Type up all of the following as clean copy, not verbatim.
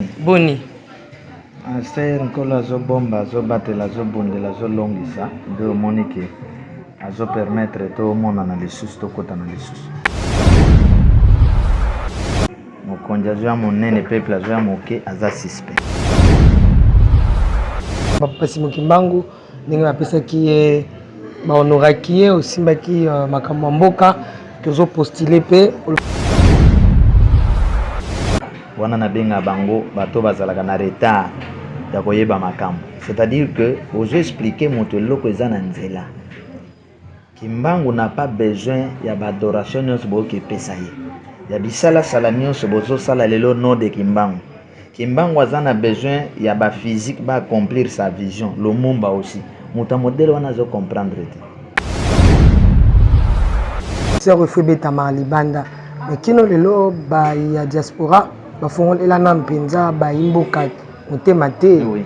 Boni? Pasteur Nkolo azobomba, azobatela, azobundela, azolongisa nde omoni ke azo permettre tomonana lisusu, tokutana lisusu. Mokonzi azoya monene, peuple azoya moke, aza suspect. Papa Simon Kimbangu ndenge bapesaki ye bahonoraki ye osimbaki euh, makambo ya mboka tozo postule mpe wana nabenga bango bato bazalaka na retard ya koyeba makambo c'est-à-dire que ozo expliquer moto eloko eza na nzela Kimbangu n'a pas besoin ya ba adoration nionso boyoki epesa ye ya bisalasala nionso bozosala lelo nom de Kimbangu Kimbangu aza na besoin ya ba physique ba accomplir sa vision Lumumba aussi moto ya modèle wana azo comprendre te. Concert oyo faut ebetamaka libanda mais kino lelo ba ya diaspora bafongolela nanu mpenza bayi mboka motema te. Oui.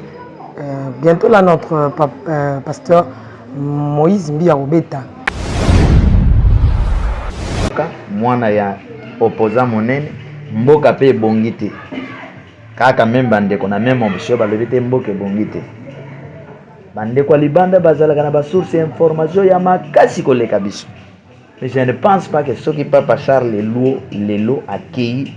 Euh, bientôt là notre euh, pasteur Moïse Mbiye akobeta. Mwana ya opposant monene, mboka pe ebongi te. Kaka meme bandeko na meme option balobi te mboka ebongi te. Bandeko ya libanda bazalaka na ba source ya information ya makasi koleka biso. Mais je ne pense pas que soki Papa Charles Luo lelo akeyi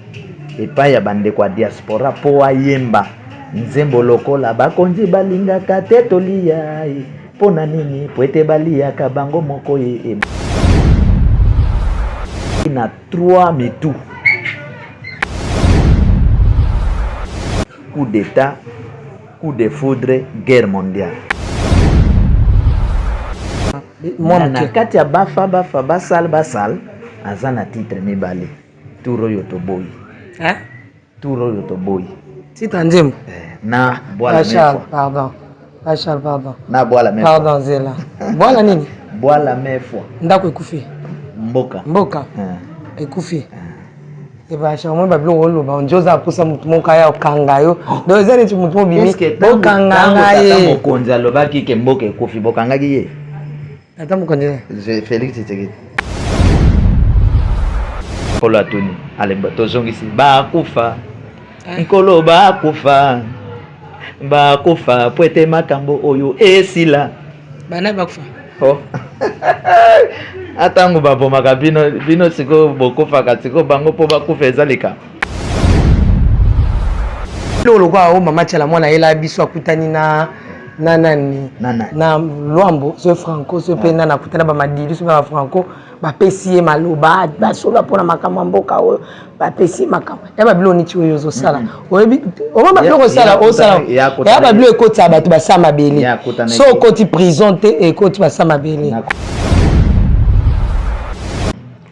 epai ya bandeko ya diaspora po ayemba nzembo lokola bakonzi balingaka te toliya ye mpo na nini po ete baliyaka bango moko ye na 3 mitu coup d'etat coup de foudre guerre mondiale Mwa na moke. kati ya bafa bafa basal basal aza na titre mibale tour oyo toboyi Hein? tour oyo toboyi Titre ya nzembo. eh, na bwala Rachel, mefwa pardon. Rachel, pardon. na bwala mefwa Pardon, zela. Bwala nini? bwala mefwa Ndako ekufi. mboka Mboka eh. ekufi. Ebasha omoni ba biloko oloba onzi oza posa motu moko aya okanga yo donc eza neti motu mobimi bokanga ngai mokonzi alobaki ke mboka ekufi bokangaki ye tata mokonzi Félix Tshisekedi Nkolo atuni ale tozongisi bakufa eh. Nkolo bakufa bakufa po ete makambo oyo esila bana bakufa oh. atango babomaka bino bino sikoyo bokufaka sikoyo bango mpo bakufa eza likambo eloko lokola o mama tshala mwana ayela biso akutani na na nani na lwambo so franco so mpe nani akutana bamadili so mpe bafranco bapesi ye maloba basolola mpona makambo ya mboka oyo bapesi ye makambo ya babilo niti oyo ozosala oyebi oma babiloko osala osala ya babilo ekotisa bato basa mabele so okoti prison te ekoti basa mabele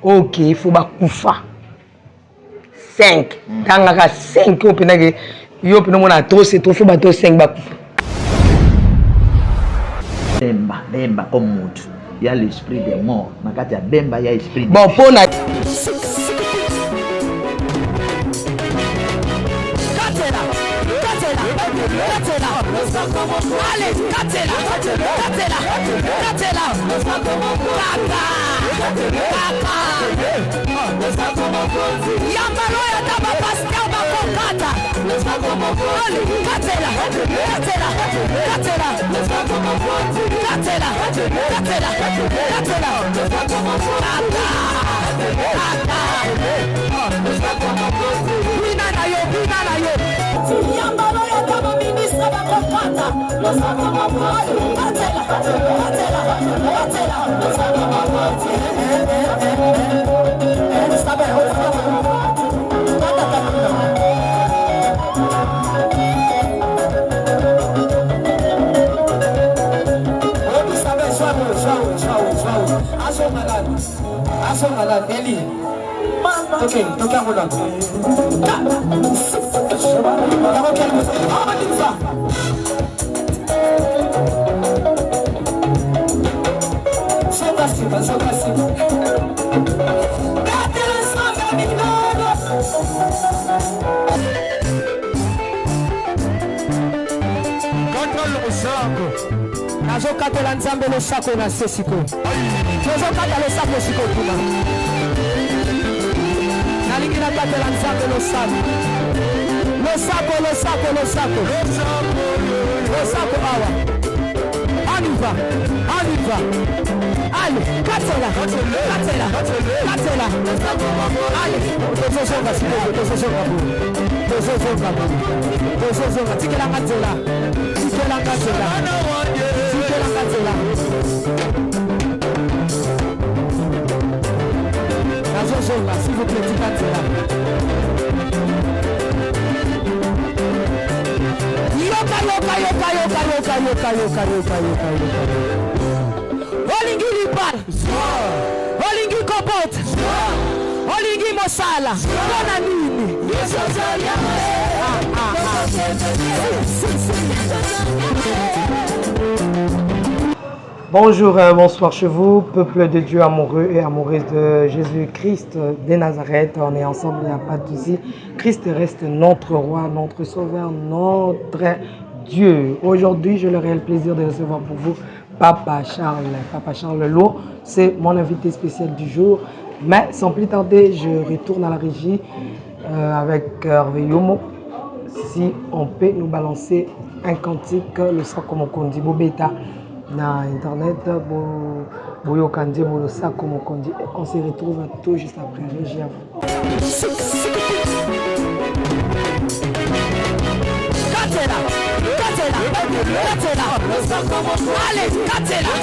ok fo bakufa 5 tangaka 5 oyo mpendake yo mpena omona trop c'est trop fo bato 5 bakufa bemba bemba comme mutu ya l'esprit de mort na kati ya bemba ya esprit bon mpo na Yambalo ya taba pasteur bakokata. Katela, katela, katela, katela, katela, katela. Kata, kata. Bina na yo, bina na yo. Yambalo ya taba ministre bakokata. Katela, katela, katela. Nazokatela nzambe losako na se sikoyo tozokata losako sikoyo kuna nalingi nakatela nzambe losako. Losako, losako, losako. Losako awa. On y va, on y va. Allez, katela, katela, katela. Allez, tozozonga sikoyo, tozozonga boye. Tozozonga boye. Tozozonga, tikelanga nzela. Tikelanga nzela. Tikelanga nzela. Nazozonga, s'il vous plaît, tika nzela. Yoka, yoka, yoka, yoka, yoka, yoka, yoka, yoka, yoka, yoka. Olingi libala, olingi kobota, olingi mosala, mpo na nini? Ah, ah, ah. Si, si, si. Bonjour, bonsoir chez vous, peuple de Dieu amoureux et amoureuse de Jésus-Christ de Nazareth. On est ensemble, il n'y a pas de souci. Christ reste notre roi, notre sauveur, notre Dieu. Aujourd'hui, j'ai le réel plaisir de recevoir pour vous Papa Charles. Papa Charles Lourd, c'est mon invité spécial du jour. Mais sans plus tarder, je retourne à la régie avec Hervé Yomo. Si on peut nous balancer un cantique, Losako Mokonzi Bobeta na internet, boyoka nzembo Losako Mokonzi. Et on se retrouve tout juste après. Régie à vous. Katela, katela, katela. Allez, katela,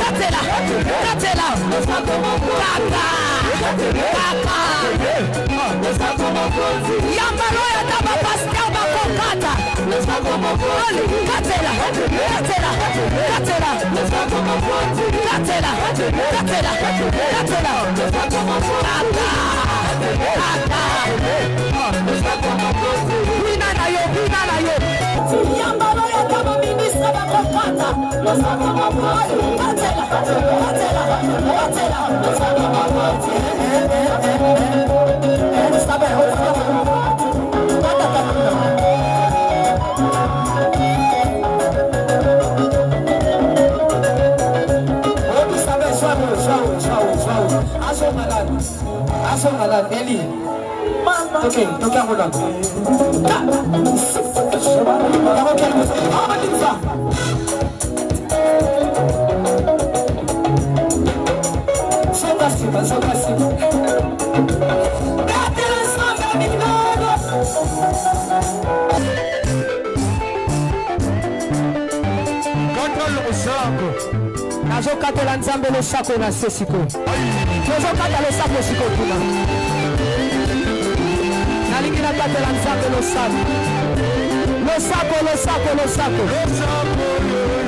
katela, katela. Kaka, kaka. Yambalo ya taba pasteur bakokata. Allez, katela, katela, katela. Katela, katela, katela. Kaka, kaka. Bina na yo, bina na yo. Yambalo ya taba ministre bakokata. Katela, katela, katela. Nazokatela Nzambe losako na se sikoyo. Tozokata losako sikoyo kuna. Nalingi nakatela Nzambe losako. Losako, losako, losako.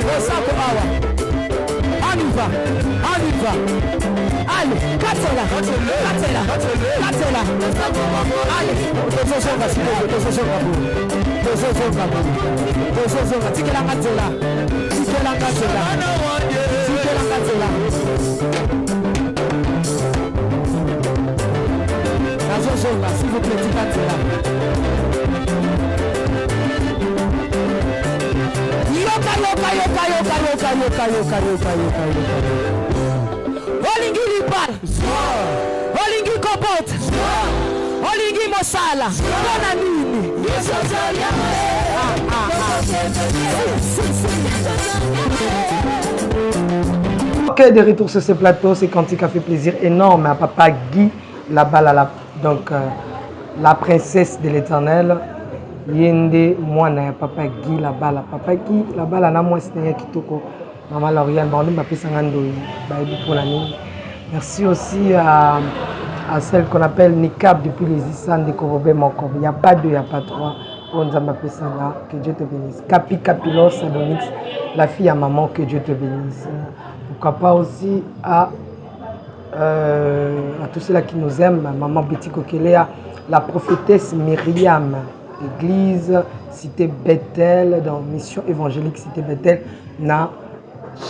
Losako awa. On y va, on y va. Allez, katela, katela, katela. Allez, tozozonga sikoyo, tozozonga boye. Tozozonga boye. Tozozonga, tikelanga nzela. Tikelanga nzela. Tikelanga nzela. Nazozonga, s'il vous plaît, tika nzela. Yoka, yoka, yoka, yoka, yoka, yoka, yoka, yoka, yoka, yoka. Olingi libala, olingi kobota, olingi mosala, mpo na nini? Ah, ah, ah. Si, si, si. Ok, de retour sur ce plateau, ce cantique a fait plaisir énorme à Papa Guy Labalala, donc la princesse de l'Éternel. Yende mwana ya Papa Guy Labala. Papa Guy Labala na mwasi na ye kitoko, Mama Lauriane, bango nde bapesanga ndoyi, bayebi mpona nini. Merci aussi à celle qu'on appelle Nikab depuis les Issa Ndeko Robert Moko. Il n'y a pas deux, il n'y a pas trois. Oh Nzambe apesanga, que Dieu te bénisse. Kapi Kapilos Adonix, la fille à maman, que Dieu te bénisse. Pourquoi pas aussi à tous ceux-là qui nous aiment, maman Betty Kokelea, la prophétesse Myriam, église Cité Bethel, dans Mission Évangélique Cité Bethel, na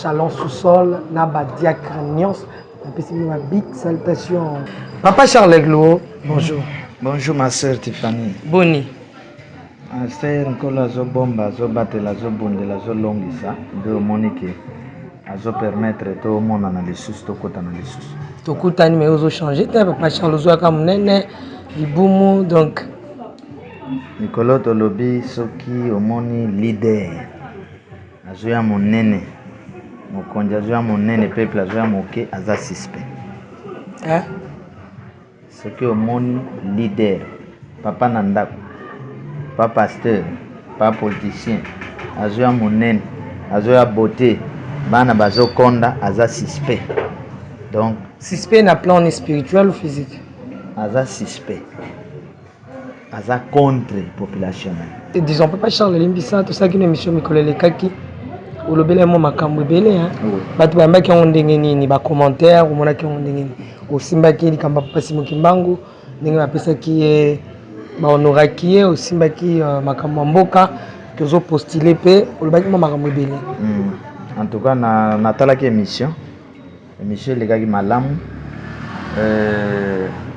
Chalon sous-sol, na ba diacre Nyons, na big salutation. Papa Charles Eglo, bonjour. Bonjour ma sœur Tiffany. Boni. Ma sœur Nkolo azobomba, azobatela, azobundela, azolongisa, nde omoni ke azopermettre tomonana lisusu, tokutana lisusu. Tokutani mais ozochanger te, Papa Charles, ozwaka monene libumu donc. Mikolo tolobi soki omoni leader azoya monene, mokonzi azoya monene, peuple azoya moke, aza suspect. Eh? Soki omoni leader, papa na ndako, pa pasteur, pa politicien, azoya monene, azoya beauté, bana bazokonda, aza suspect. Donc suspect na plan spirituel ou physique? Aza suspect. Aza contre population na ye. Disons papa Charles limbisa, tosalaki na émission mikolo elekaki, olobelaki mwa makambo ebele, hein? Bato bayambaki yango ndenge nini? Bacommentaire omonaki yango ndenge nini? Osimbaki likambo ya papa Simon Kimbangu, ndenge bapesaki ye, bahonoraki ye, osimbaki makambo ya mboka tozopostule, mpe olobaki mwa makambo ebele. En tout cas natalaki émission, émission elekaki malamu.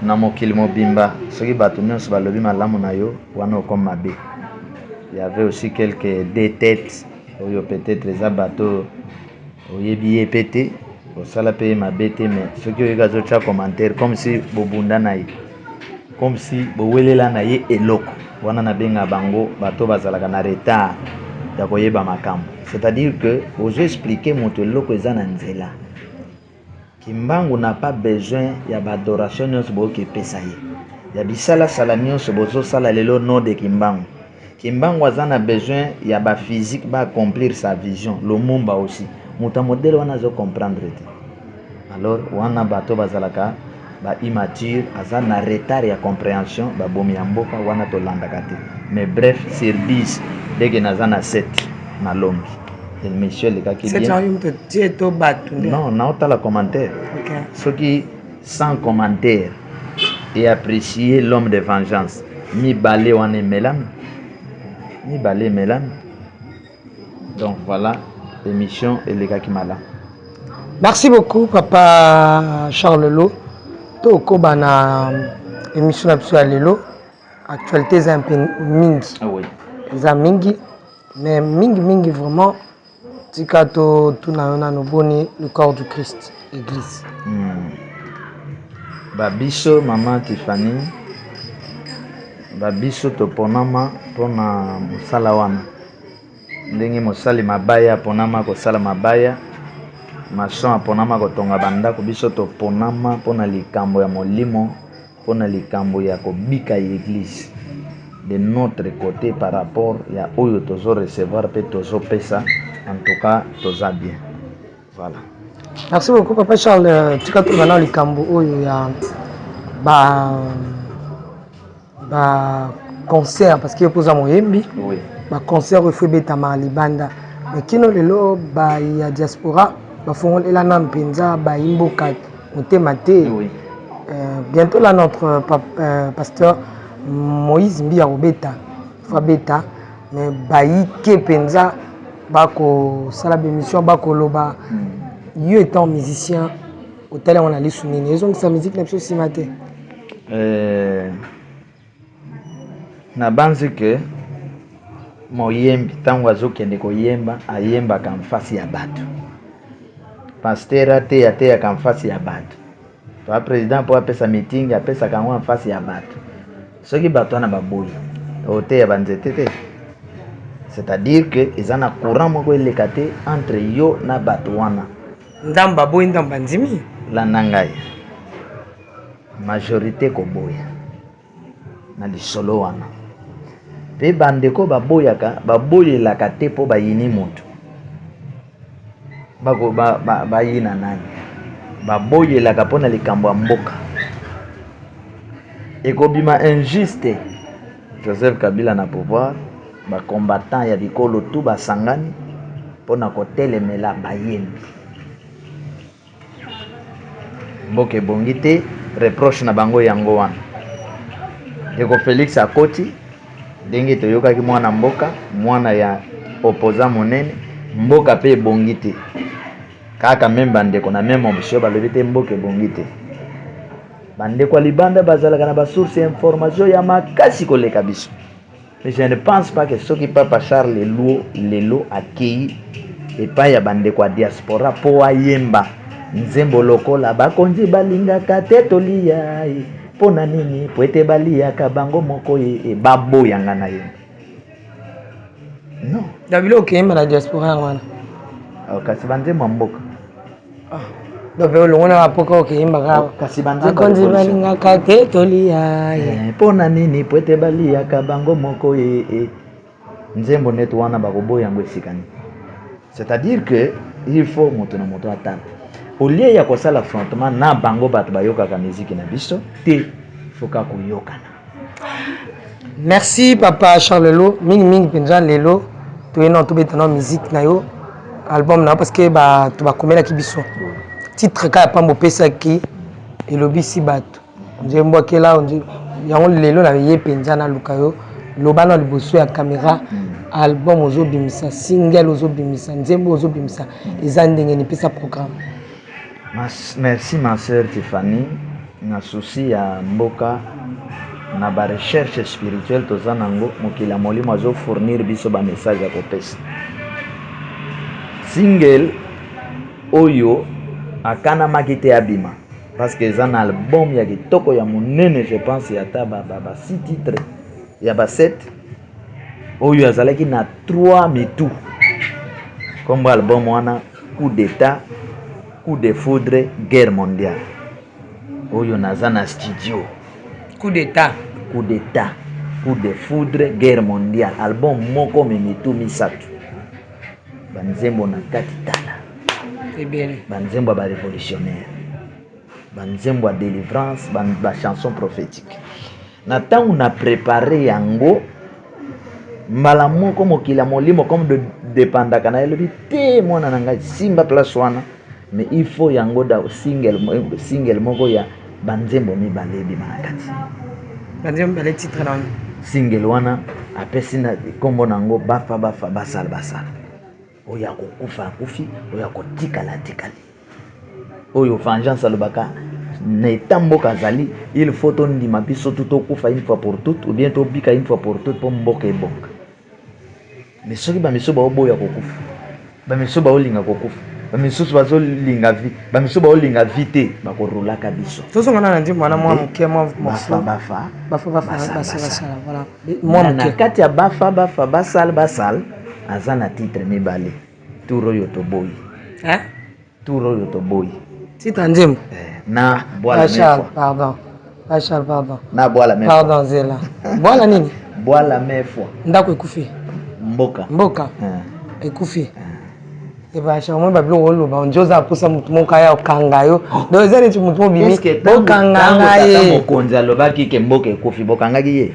Na mokili mobimba, soki bato nyonso balobi malamu na yo, wana okoma mabe. Il y avait aussi quelques deux têtes oyo peut-être eza bato oyebi ye mpe te, osala mpe ye mabe te, mais soki oyoki azotya commentaire comme si bobunda na ye, comme si bowelela na ye eloko wana, nabenga bango bato bazalaka na retard ya koyeba makambo. C'est-à-dire que ozo expliquer moto eloko eza na nzela. Kimbangu n'a pas besoin ya baadoration nyonso boyoki epesa ye, ya bisalasala nyonso bozosala lelo nom de Kimbangu. Kimbangu aza na besoin ya baphysique baaccomplir sa vision. Lumumba aussi, moto ya modèle wana azocomprendre te. Alors wana bato bazalaka ba immature, aza na retard ya compréhension, babomi ya mboka wana tolandaka te. Mais bref, sur 10 ndenge naza na 7, nalongi, émission elekaki bien. Tie to bato nde? Non, naotala commentaire. Soki sans commentaire et apprécier l'homme de vengeance, mibale wana emelami, mibale emelami. Donc voilà, émission elekaki malamu. Merci beaucoup, papa Charles Lo. Tokoba na émission na biso ya lelo. Actualité eza mpe mingi. Ah oui. Eza mingi, mais mingi mingi vraiment. Tika totuna yo nano, boni le corps du Christ, église? Babiso, mama Tiffany, babiso toponama mpona mosala wana. Ndenge mosali mabaya aponama kosala mabaya, maçon aponama kotonga bandako, biso toponama mpona likambo ya molimo, mpona likambo ya kobika ya église. De notre côté, par rapport ya oyo tozo recevoir mpe tozopesa, en tout cas toza bien, voilà. Merci beaucoup, papa Charles. Tika toba na likambo oyo ya ba concert, parce que yo mpoza moyembi. Baconcert oyo efo ebetama libanda, mais kino lelo ba ya diaspora bafongolela nanu mpenza bayi mboka motema te. Bientôt là, notre pasteur Moïse Mbi akobeta, fo abeta, mais bayike mpenza bakosala bémission, bakoloba. Yo étant musicien, otali yango na lisu nini? Ezongisa musique na biso nsima te? Nabanzi ke moyembi ntango azokende koyemba, ayembaka mfasi ya bato. Pasteur ateya, ateyaka mfasi ya bato. Pa président mpo apesa meeting, apesaka yango mfasi ya bato. Soki bato wana baboyi, oteya banzete te. C'est-à-dire que eza na courant moko eleka te entre yo na bato wana. Ndambo aboyi, ndambo bandimi. Landa ngai, majorité koboya na lisolo wana mpe bandeko baboyaka, baboyelaka te mpo bayini moto. Bayina ba nani? Baboyelaka mpo na likambo ya mboka ekobima injuste. Joseph Kabila na pouvoir, bacombattant ya bikolo tu basangani mpona kotelemela bayembi. Mboka ebongi te, reproche na bango yango wana. Ndeko Félix akoti, ndenge toyokaki, mwana mboka, mwana ya opposant monene, mboka mpe ebongi te. Kaka même bandeko na même option balobi te mboka ebongi te. Bandeko ya libanda bazalaka na basource ya information ya makasi koleka biso, mais je ne pense pas que soki papa Charles Luo lelo akei epai ya bandeko ya diaspora mpo ayemba nzembo lokola bakonzi balingaka te tolia. Mpo na nini? Mpo ete baliyaka bango moko ye e baboya nga na yemba. Non. Na biloko okeyemba na diaspora yango wana. Oh, kasi banzembo ya mboka. Ah. Donc olongo na bapoka okeyemba kaka. Oh, kasi banzembo bakonzi balingaka te tolia ye. Eh, mpo na nini? Mpo ete baliyaka bango moko ye e. Nzembo neti wana bakoboya yango esika nini? C'est-à-dire que il faut moto na moto atala au lieu ya kosala affrontement na bango bato bayokaka miziki na biso te, faut kaka koyokana. Merci papa Charles Lelo, mingi mingi mpenza lelo toye na tobeta na musique na yo album na yo parce que bato bakomelaki biso titre kaka pamba opesaki elobisi bato nzembo akela yango lelo na ye mpenza naluka yo loba na liboso ya kamera album ozobimisa single ozobimisa nzembo ozobimisa eza ndenge nini pesa programme. Merci ma sœur Tiffany na souci ya mboka na ba recherche spirituelle toza nango mokili ya molimo azo fournir biso ba message ya kopesa single oyo akanamaki te abima parce que eza na album ya kitoko ya monene je pense ya ata ba, ba, ba 6 titres ya ba 7 oyo azalaki na 3 mitu kombo album wana coup d'état coup de foudre guerre mondiale oyo naza na studio coup d'état coup d'état coup de foudre guerre mondiale album moko me mitu misato banzembo na kati tala ebele banzembo ya barevolutionnaire banzembo ya délivrance bachanson prophétique na ntango na prépare yango mbala moko mokili ya molimo comme de dépendaka na elobi te mwana na ngai simba place wana mais il faut yango da single, single moko ya banzembo mibale ebima na kati banzembo mibale titre na wana single wana apesi na nkombo na yango bafa bafa basala basala oyo akokufa akufi oyo akotikala atikali oyo vengeance alobaka na eta mboka azali il faut tondima biso tu tokufa une fois pour toutes ou bien tobika une fois pour toutes mpo mboka ebonga mais soki bamisusu baoboya kokufa bamisusu baolinga kokufa bamisusu bazolinga vie bamisusu baolinga vie te bakorulaka biso tozonga na nzembo wana mwa moke mwa bafa bafa bafa bafa basala voilà mwa na moke kati ya bafa bafa basala basala aza na titre mibale tour oyo toboyi hein tour oyo toboyi titre ya nzembo eh, na bwala Rachel pardon Rachel pardon na bwala me pardon zela bwala nini bwala mefwa ndako ekufi mboka mboka eh. ekufi eh. ebasha omoi babiloko oloba onzi oza mposa motu moko aya okanga yo oh. donc eza neti motu mobimi bokanga ngai mokonzi alobaki ke mboka ekufi bokangaki ye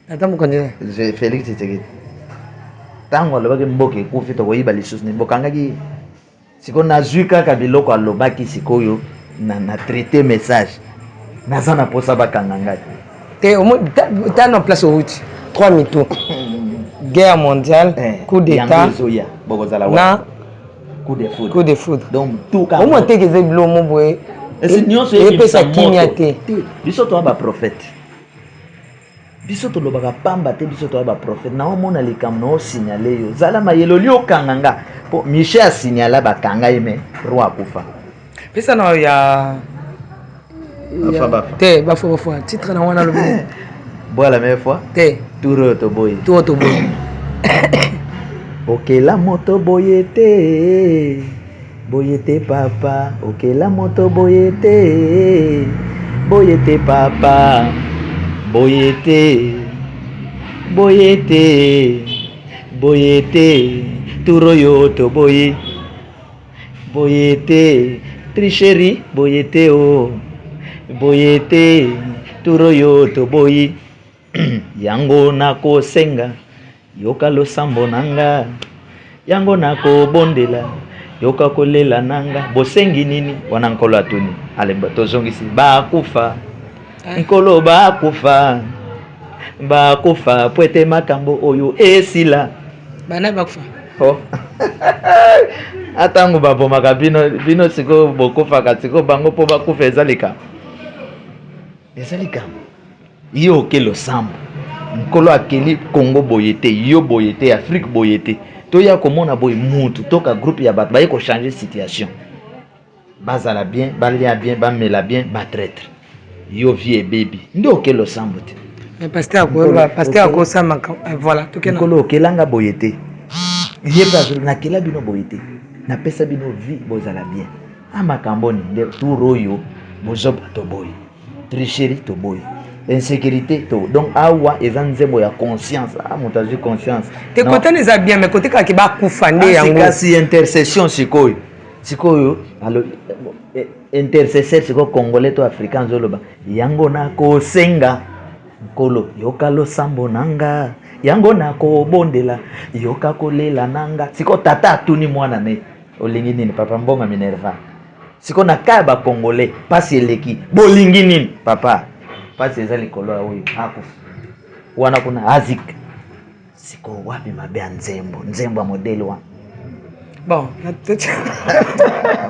Tata mokonzi Felix Tshisekedi ntango alobaki mboka ekufi tokoyiba lisusu nini bokangaki ye sikoyo nazwi kaka biloko alobaki sikoyo na, na traite message naza na mposa bakanga ngai te ta na place outi trois mito guerre mondiale eh, coup d'état ezoya bokozala na coup de foudre coup de foudre donc tout omwa teke eza bilo mo boye epesa kimia te biso toa baprophète Biso tolobaka pamba te biso toya ba prophète na omona likambo na osignale yo zala mayele oli okanga nga po Michel asignala bakanga ye mais roi akufa pesa na ya bafa bafa te bafa bafa titre na wana lobi bois la meilleure fois te tour oyo toboyi tour oyo toboyi okela moto boye te Boye te papa, okela moto boye te, boye te papa, boye te, boye te, boye te, tour oyo toboyi, boye te, tricherie, boye te o, oh. boye te, tour oyo toboyi, yango nakosenga Yoka losambo na nga, yango nakobondela, yoka kolela na nga. Bosengi nini? Wana Nkolo atuni. Ale, tozongisi, bakufa, eh. Nkolo bakufa, bakufa po ete makambo oyo esila. Bana bakufa. Oh. Atango babomaka bino, bino sikoyo bokufaka, sikoyo bango po bakufa eza likambo. Eza likambo. Yo oke losambo. Nkolo akeli Congo boye te, yo boye te, Afrique boye te. Toya komona boye mutu to ka groupe ya bato baye ko changer situation. Bazala bien, balia bien, bamela bien, ba traitre. Yo vie ebebi nde oke losambo te. Mais pasteur akoyeba, pasteur akosala makambo eh, voilà tokena. Nkolo okelanga boye te. Ye mpe azoloba nakela bino boye te. Napesa bino vie bozala bien. A makambo nini nde tour oyo bozoba toboyi. Tricherie toboyi. Insécurité to donc awa eza nzembo ya conscience. Ah moto azwi conscience. Te kotana eza bien mais kote kaka ke bakufa nde yango. Kasi intercession sikoyo. Sikoyo alo eh, intercesseur sikoyo congolais to africain azoloba yango nakosenga nkolo yoka losambo na nga yango nakobondela yoka kolela na nga sikoyo tata atuni mwana ne olingi nini papa mbonga minerva sikoyo na ka ya bacongolais mpasi eleki bolingi nini papa mpasi eza likolo ya oyo akufa wana kuna azik Sikoyo wapi mabe ya nzembo nzembo ya modele wana? Bon,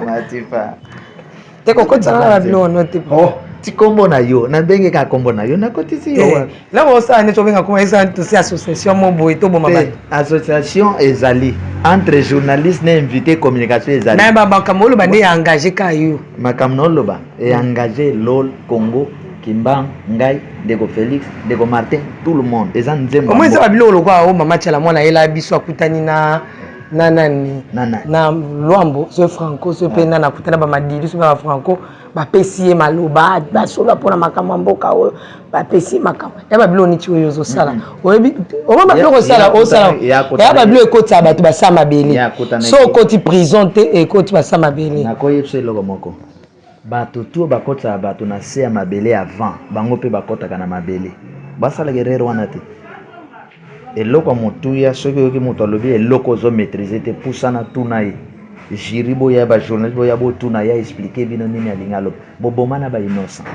Matifa te kokotisa nga na biloko no te. Oh, ti kombo na yo nabenge kaka kombo na yo nakotisi yo wapi? Lako osala neti obenga kombo eza tosi association mo boye toboma bato. Association ezali entre journaliste na invité communication ezali. Mais ba makambo oloba nde ya engagé ka yo. Makambo na oloba e engagé lol Congo Kimbangu ngai ndeko Felix ndeko Martin tout le monde eza nzembo. Omoni eza ba biloko lokola o mama Tshala mwana ayela biso akutani na na nani na Luambo so Franco so pe nani akutana ba Madilu so ba Franco bapesi ye maloba basolola mpona makambo ya mboka oyo bapesi ye makambo ya babiloko neti oyo ozosala oyebi oma babiloko osala osala ya babiloko ekotisa bato basa mabele so okoti prison te ekoti basa mabele. Nakoyebisa eloko moko Bato tout oyo bakotisaka bato na se ya mabele avant bango pe bakotaka na mabele basalaka erreur wana te eloko ya motuya soki oyoki moto alobi eloko ozo maitriser te pusana tuna ye jury boya ba journaliste boya botuna ye expliquer bino nini alingi aloba boboma na ba innocent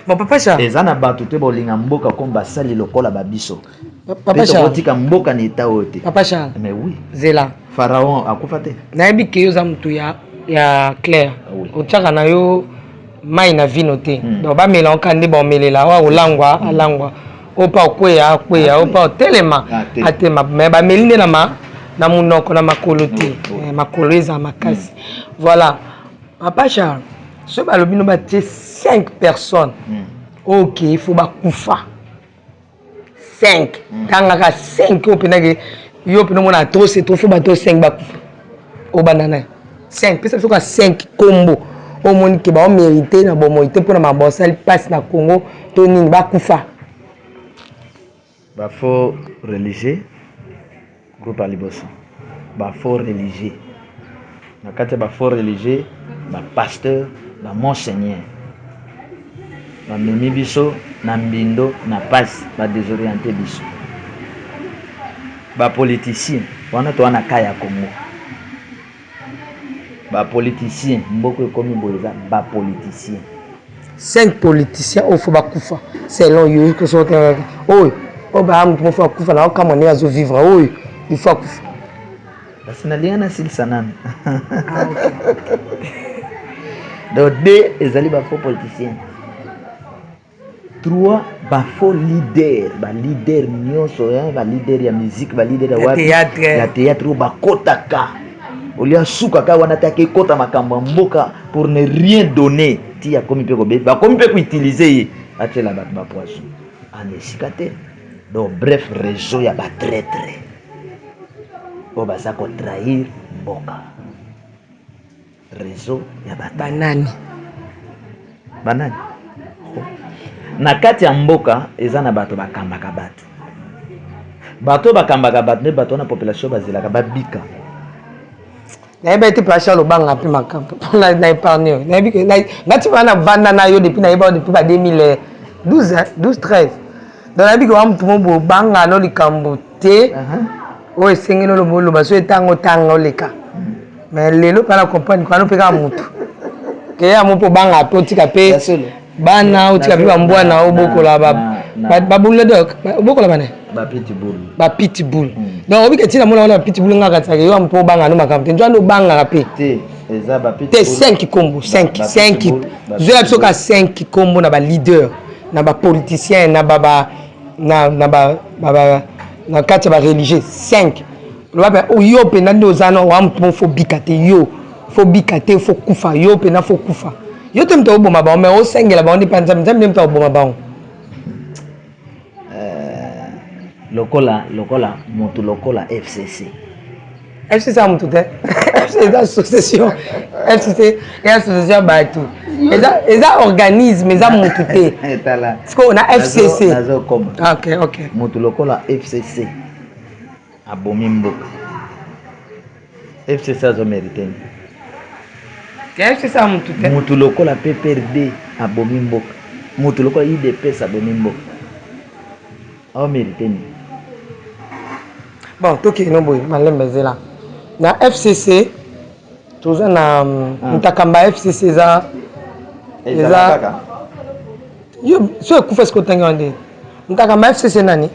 Bon, papa Charles. Eza na bato te bolinga mboka comme basali lokola ba biso. Papa Charles. Tokotika mboka na etat oyo te. Papa Charles. Mais oui. Zela. Pharaon akufa te. Nayebi ke yo oza mutu ya ya clair. Ah oui. Otiaka na yo mai na vino te. Donc bamela oka nde baomelela oyo olangwa alangwa. Oyo mpe akweya akweya, oyo mpe otelema atema. Mais bameli nde na ma na munoko na makolo te. Eh, makolo eza makasi. Voilà. Papa Charles, soki balobi no batie 5 personnes ok il faut bakufa 5 tangaka 5 oyo mpenza ke yo mpenza omona trop c'est trop faut bato 5 bakufa obanda naye 5 pesa biso ka 5 kombo oyo omoni ke baomérite na bomoi te mpona makambo basali mpasi na Congo to nini bakufa. Ba faux religieux groupe ya liboso ba faux religieux na kati ya ba faux religieux ba pasteur ba monseigneur bamemi biso na mbindo na pasi ba desoriente biso ba politicien wana toa na ka ya Congo Ba politiciens mboka ekomi boye eza ba politiciens. 5 politiciens oyo fo bakufa selon yo oyo oyo baya moto moko fo akufa na okamwa ndenge azo vivre oyo il faut akufa. Kasi nalinga nasilisa nanu. Ah, okay. Donc deux ezali ba faux politiciens. 3 ba faux leader ba leader nyonso ba leader ya musique ba leader ya wapi ya théâtre oyo bakotaka olia suka kaka wana te akekota makambo ya mboka pour ne rien donner ti akomi mpe kobe bakomi mpe koutilize ye atiela bato bapoison ana esika te donc bref réseau ya batraitre oyo baza kotrahir mboka Reseau ya ba banani? Banani? Oh. Na kati ya mboka eza na bato bakambaka bato. Bato bakambaka bato nde bato wana population bazelaka babika. Nayebi ete Pacha alobanga mpe makambo mpona na épargne oyo nayebi nga ti wana vanda na yo depuis nayeba depuis ba 2012 12 13 donc nayebi ke wa motu mo bobanga no likambo te oyo esengeli oloba oloba so etanga otanga oleka mais lelo mpe na comprendre kwana mpe kaka motu keya mo mpo obanga mpe otika mpe bana otika mpe bambwa na obokola babulule dok obokola bana bapitbull hmm. donc obika ntina mona wana bapitbull nga katisaka yo mpo obanga no makambo te nzwa nde obangaka mpe te 5 kombo 5 5 zwela biso ka 5 kombo na baleader na bapoliticien na baba na na ba, ba, ba na kati ya ba religieux 5 loba mpe oh, yo mpenza nde oza na wa motu moko fo bika te yo fo bika te fo kufa yo mpenza fo kufa. Yo te moto akoboma bango, mais osengela bango nde mpa Nzambe. Nzambe nde moto akoboma bango. Lokola lokola moto lokola FCC. FCC ya moto te. FCC eza association. FCC eza association ya bato. Eza organisme, eza moto te. Tala. Sikoyo na FCC. Nazokoma. Ok. Moto lokola FCC abomi mboka. FCC azo mérite nini? FCC ya moto te. Moto lokola PPRD abomi mboka. Moto lokola UDPS abomi mboka. Azo mérite nini? Bon, tokende boye malembe ezela. Na FCC toza na ntakamba FCC eza Eza kaka. Yo so ekufa sikoyo otangi wana nde ntakamba FCC nani?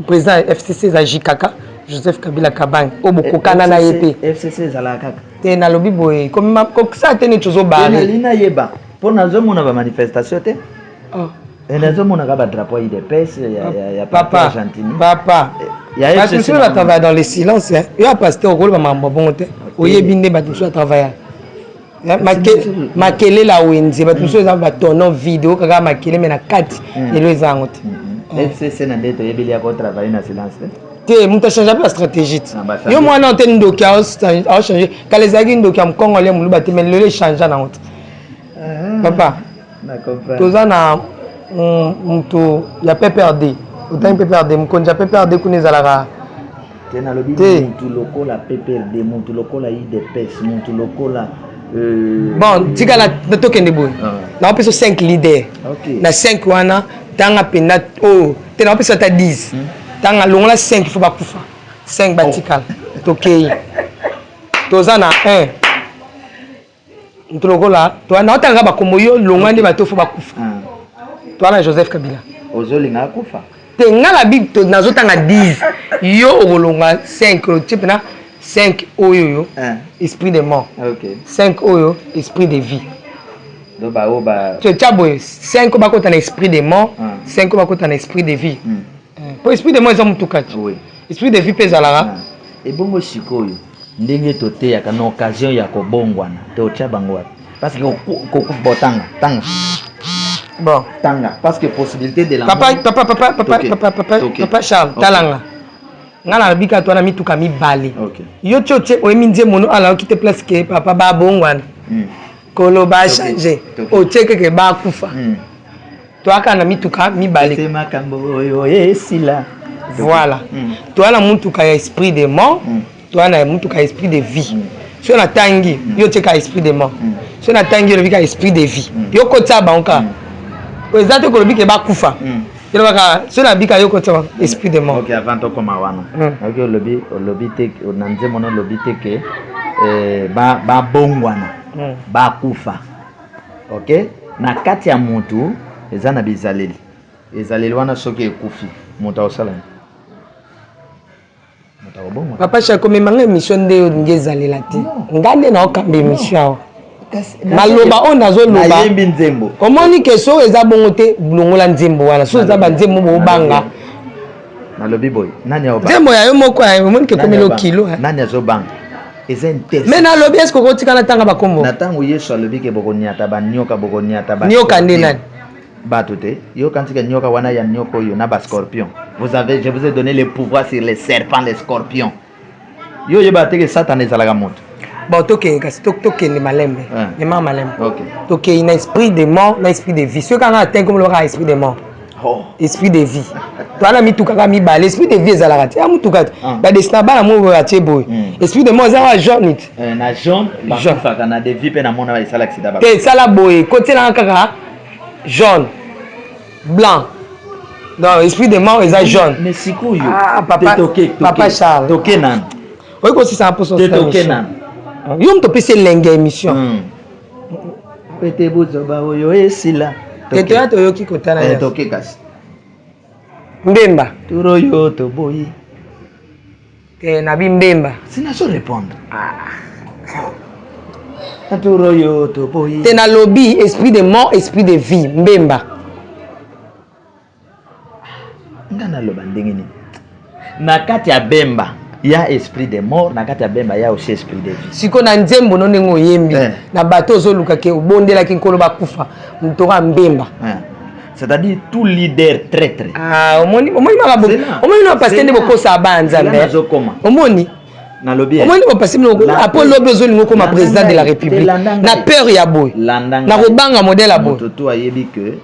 Président ya FCC eza JKK, Joseph Kabila Kabange, oyo bokokana na ye te. FCC ezalaka kaka. Te, nalobi boye, kokisala te neti ozobare. Nalingi nayeba mpo nazomona bamanifestation te. Nazomona kaka badrapeau ya UDPS, ya Papa Argentine. Papa, Ya bato FCC. mosusu batravaille dans le silence, hein. Yo ya pasteur, okoloba makambo ya bongo te. Oyebi nde bato mosusu batravaille makelele ya wenze. Bato mosusu eza batono vide, okaka makele, me na kati elo eza yango te. FCC na nde toyebeli ya kotravaille na silence te. Te, moto achange mpe bastratégie te. Ah, bachange. Yo mwana oyo te, ndoki aochange. Kala ezalaki ndoki ya mokongo alia moluba te, mais lelo echange nango te, papa. Na comprendre. Toza na moto ya PPRD, otangi PPRD, mokonzi ya PPRD kuna ezalaka. Te, nalobi Te. mutu lokola PPRD, mutu lokola UDPS, mutu lokola Bon, tika na tokende boye. Naopesa 5 leader. Na 5 wana, tanga mpenza oyo te, naopesa ata 10. Tanga, longola 5 fo bakufa, 5 batikala. Tokei, toza na 1 moto lokola naotanga bakombo, yo longwa nde bato fo bakufa. Toza na Joseph Kabila. Ozolinga akufa? Te, nga na bi nazotanga 10, yo okolonga 5, otie mpena 5 oyo yo esprit de mort, 5 oyo esprit de vie. Donc baoyo ba Tia boye, 5 oyo bakota na esprit de mort, 5 oyo bakota na esprit de vie. Po esprit de mort eza motuka ti. Esprit de vie mpe ezalaka. Ebongo sikoyo, ndenge toteyaka na occasion ya kobongwana, totya bango wapi? Parce que botanga tanga. Bon. Tanga, parce que possibilité de la Papa, papa, papa, papa, papa, papa, papa Charles. Talanga nga nalobi kaka towana mituka mibale. Yo ti otie oyemi nzembo no alaoki te, place ke papa babongwana. Koloba change, otie keke bakufa. Toyaka na mituka mibale. Te, makambo oyo esila. Voilà. Toya na mutuka ya esprit de mort, toya na mutuka ya esprit de vie. Soki natangi, yo otieka esprit de mort. Soki natangi, olobi kaka esprit de vie. Yo kotia bango kaka, eza te kolobi ke bakufa. Elobaka soki nabika, yo kotia bango esprit de mort. Ok, avant tokoma wana. Ok, olobi te na nzembo na olobi te ke babongwana, bakufa. Ok, na kati ya mutu eza na bizaleli. Ezaleli wana soki ekufi, moto akosala nini? Moto akobongwana. Papa Chako, memanga émission nde olingi ezalela te. Nga nde naokamba émission awa. Maloba oyo nazoloba, Nayembi nzembo. Omoni ke soki eza bongo te, longola nzembo wana. So eza banzembo bobanga. Nalobi boye, nani aobanga? Nzembo ya yo moko omoni ke komeli okilo. Nani azobanga? Eza interdit. Mais nalobi, est ce que okotikala ntanga bakombo? Na ntango Yesu alobi ke bokoniata banyoka, bokoniata ba Nyoka nde nani? Bato te. Yoka ntika nyoka wana ya nyoka oyo na bascorpion. Vous avez, je vous ai donné le pouvoir sur les serpents, les scorpions. Yo oyeba te ke Satana ezalaka moto. Bon, tokende kasi, tokende malembe. Mema malembe. Tokei na esprit de mort na esprit de vie. Soki kanga atin komo, lobaka esprit de mort, esprit de vie. Toza na mituka kaka mibale. Esprit de vie ezalaka te ya mutuka te. Badestina bana mo boye, atie boye. Esprit de mort eza kaka jaune te. Na jaune bakufaka, na de vie mpe namona esala accident. Te, esala boye, kotielanga kaka jaune, blanc. Donc esprit de mort eza jaune. Mais sikoyo Ah, papa, papa Charles. Toke nanu. Oyi kosisa mposo. Te, toke nanu. Yo moto opesi elenge ya émission. Pete buzoba oyo esila. Te, toya toyoki kotala nyonso. Toke kasi. Mbemba. Turo oyo toboyi. Te, nabi Mbemba. Sinazo répondre na turo oyo toboyi. Te, nalobi esprit de mort, esprit de vie, Mbemba. Nga naloba ndenge nini? Na kati ya Bemba. Ya esprit de mort na kati ya Bemba, ya aussi esprit de vie. Sikoyo na nzembo no ndenge oyembi eh. Na bato ozoluka ke obondelaki nkolo bakufa moto ya Mbemba eh. C'est-à-dire tout leader traître. Ah, omoni omoni makambo, omoni na pasteur nde bokosa bana Nzambe. Omoni nalobi omoni bapasi bino apo lobi ozolinga okoma président de la République na peur ya boye, na kobanga modèle ya boye. Moto ayebi que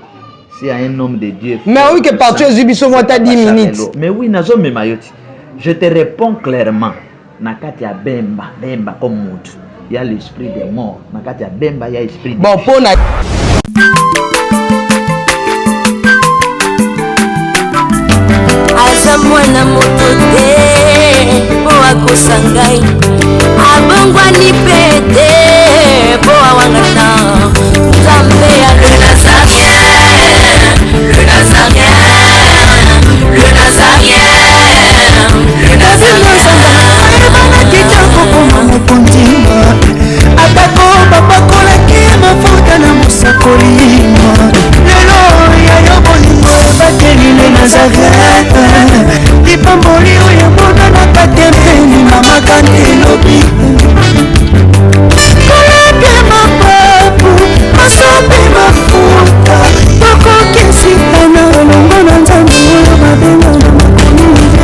si un homme de Dieu. Mais oui, que partout ezwi biso mwa ata 10 minutes. Mais oui, nazomema yo ti. Je te réponds clairement: na kati ya Bemba, Bemba comme mutu ya l'esprit de mort, na kati ya Bemba ya esprit de bon mpona. Aza mwana moto te mpo akosa ngai, abongwani mpe te mpo awanga.